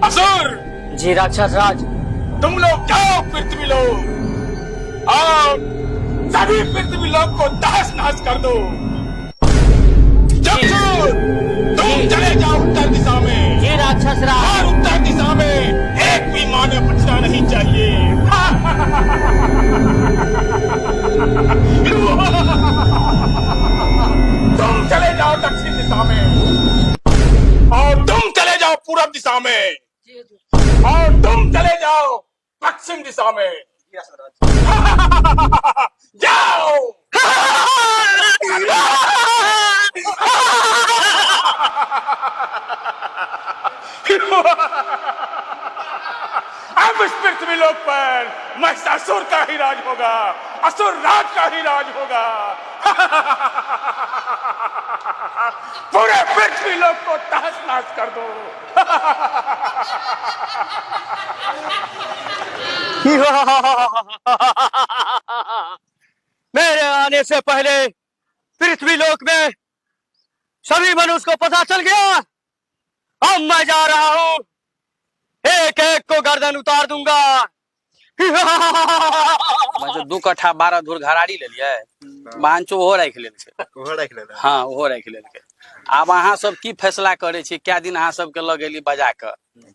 असुर। जी राक्षस राज। तुम लोग जाओ पृथ्वी लोक और सभी पृथ्वी लोक को तहस नहस कर दो। चक्षुर, तुम चले जाओ उत्तर दिशा में। जी राक्षस राज। और उत्तर दिशा में एक भी मानव बचना नहीं चाहिए। तुम चले जाओ दक्षिण दिशा में और तुम चले जाओ पूरब दिशा में और तुम चले जाओ पश्चिम दिशा में। जाओ। अब इस पृथ्वी लोक पर महिषासुर का ही राज होगा, असुर राज का ही राज होगा। पूरे पृथ्वी लोक को तहस नहस कर दो। मेरे आने से पहले पृथ्वी लोक में सभी मनुष्य को पता चल गया। अब मैं जा रहा हूं, एक एक को गर्दन उतार दूंगा। मतलब 2 कट्ठा 12 धूर घराड़ी लेलियै, बांचो ओहो राखि लेलकै। ओहो राखि लेलक। हँ, ओहो राखि लेलकै। आब अहाँ सब की फैसला करै छी? कए दिन अहाँ सबके लऽ गेली बजा कऽ,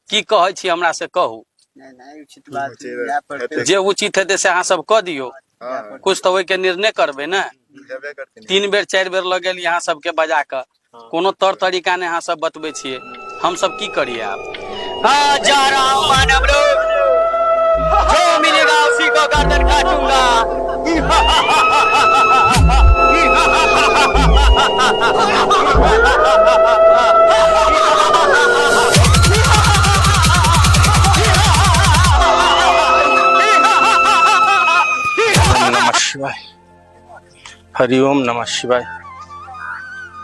की कहै छी हमरा से कहू। नहि नहि, उचित बात इएह पड़तै। जे उचित हेतै से अहाँ सब कऽ दियौ। कुछ तऽ ओहिके निर्णय करबै ने। हेबे करतै। 3 बेर 4 बेर लऽ गेली अहाँ सबके बजा कऽ, कोनो तौर तरीका नहि अहाँ सब बतबै छियै। हम सब की करियै आब? हाँ, जा रहा हूँ। मानव लोग जो मिलेगा, उसी को गर्दन काटूंगा। नमः शिवाय, हरिओम नमः शिवाय।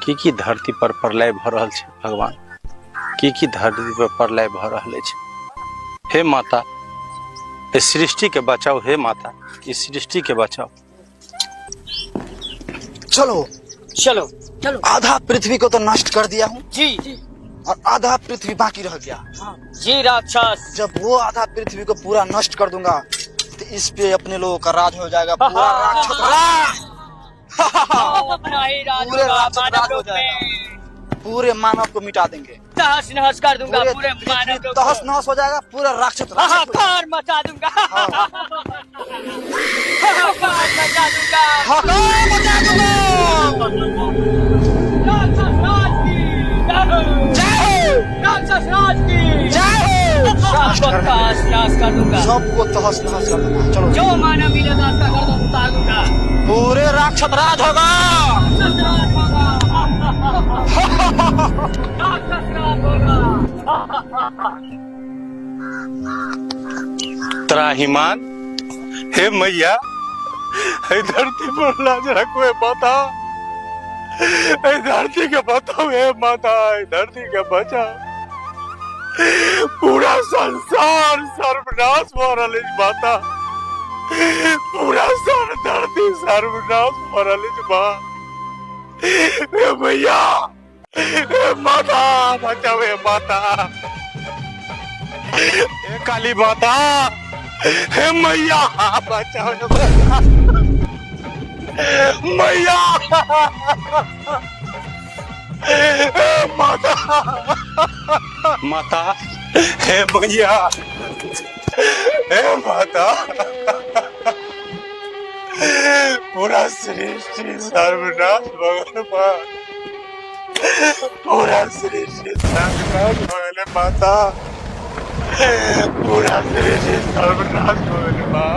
की की धरती पर प्रलय भऽ रहल छै भगवान? की की धरती पर प्रलय भऽ रहल अछि? हे माता, इस सृष्टि के बचाओ। हे माता, इस सृष्टि के बचाओ। चलो। चलो चलो। आधा पृथ्वी को तो नष्ट कर दिया हूँ और आधा पृथ्वी बाकी रह गया। जी राक्षस। जब वो आधा पृथ्वी को पूरा नष्ट कर दूंगा तो इस पे अपने लोगों का राज हो जाएगा, पूरा राक्षस राज। अपना ही राज पूरे होगा राक्षस मानव राज हो लोक जाएगा। में। पूरे मानव को मिटा देंगे। तहस नहस कर दूंगा पूरे मानव पृथ्वी लोक को। तहस नहस हो जाएगा, पूरा राक्षस राक्षस हो जाएगा। हाहाकार मचा दूंगा, हाहाकार मचा दूंगा। हाहाकार मचा दूंगा। राक्षस राज की जय हो! जय हो! राक्षस राज की जय हो! सबको तहस नहस कर दूंगा। सबको तहस नहस कर दूंगा। चलो। जो मानव मिलेगा, उसका गर्दन उतार दूंगा। पूरे राक्षस राज होगा। राक्षस राज होगा, राक्षस राज होगा। त्राहिमान, हे मैया, हे धरती पर लाज रखो। हे माता, हे धरती के बताओ। हे माता, हे धरती के बचाओ। पूरा संसार सर्वनाश हो रहल अछि माता। पूरा सर धरती सर्वनाश हो रहल अछि माँ। हे मैया, हे माता, बचाओ। हे माता, हे काली माता, हे मैया, बचाओ। हे मैया, हे माता, माता, हे मैया, हे माता, पूरा सृष्टि सर्वनाश भगवान, पूरा सृष्टि सर्वनाश भगवान माता, पूरा सृष्टि सर्वनाश भगवान माँ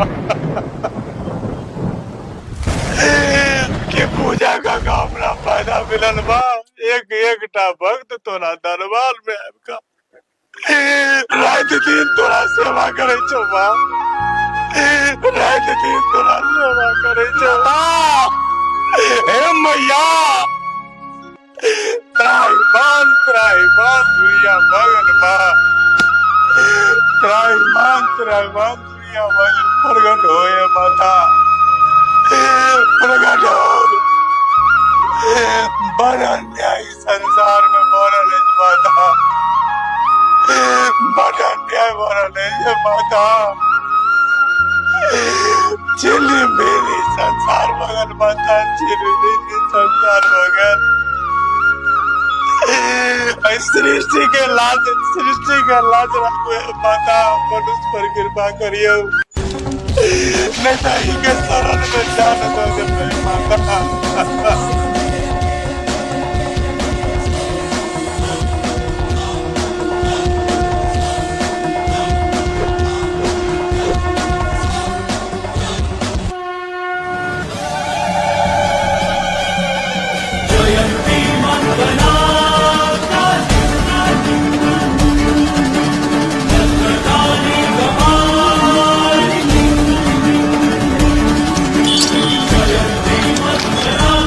के पूजा का हमरा फायदा मिलल बा। एक एकटा भक्त तोरा दरबार में आबि कऽ राति दिन तोरा सेवा करै छौ बा, राति दिन तोरा सेवा करै छौ। हे मैया, त्राहिमान त्राहिमान दुनिया भगन बा, त्राहिमान त्राहिमान दुनिया भगन। प्रगट हो हे माता, प्रगट हो। बड़ अन्याय संसार में भऽ रहल अछि माता, बड़ अन्याय भऽ रहल अछि माता। चिल्ली मिली संसार भऽ गेल माता, चिल्ली मिली संसार भऽ गेल। एहि सृष्टि के लाज, सृष्टि के लाज राखू हे माता, मनुष्य पर कृपा करियौ, नहीं तो एहि के शरण में जान दऽ देबै माता।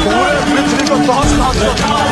पूरे पृथ्वी को तहस नहस कर।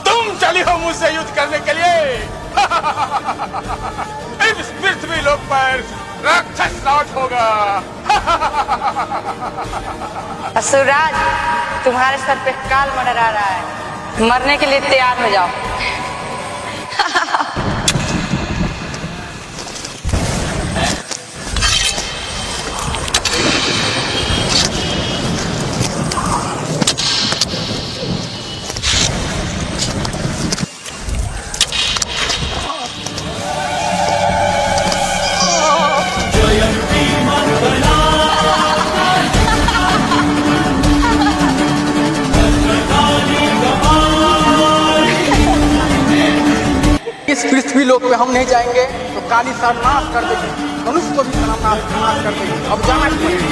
तुम चली हो मुझसे युद्ध करने के लिए। इस पृथ्वी लोक पर राक्षस राज होगा। असुरराज, तुम्हारे सर पे काल मंडरा रहा है, मरने के लिए तैयार हो जाओ। इस पृथ्वी लोक पे हम नहीं जाएंगे तो काली सर्वनाश कर देगी, मनुष्य को भी सर्वनाश नाश कर देगी। अब जाना ही पड़ेगा।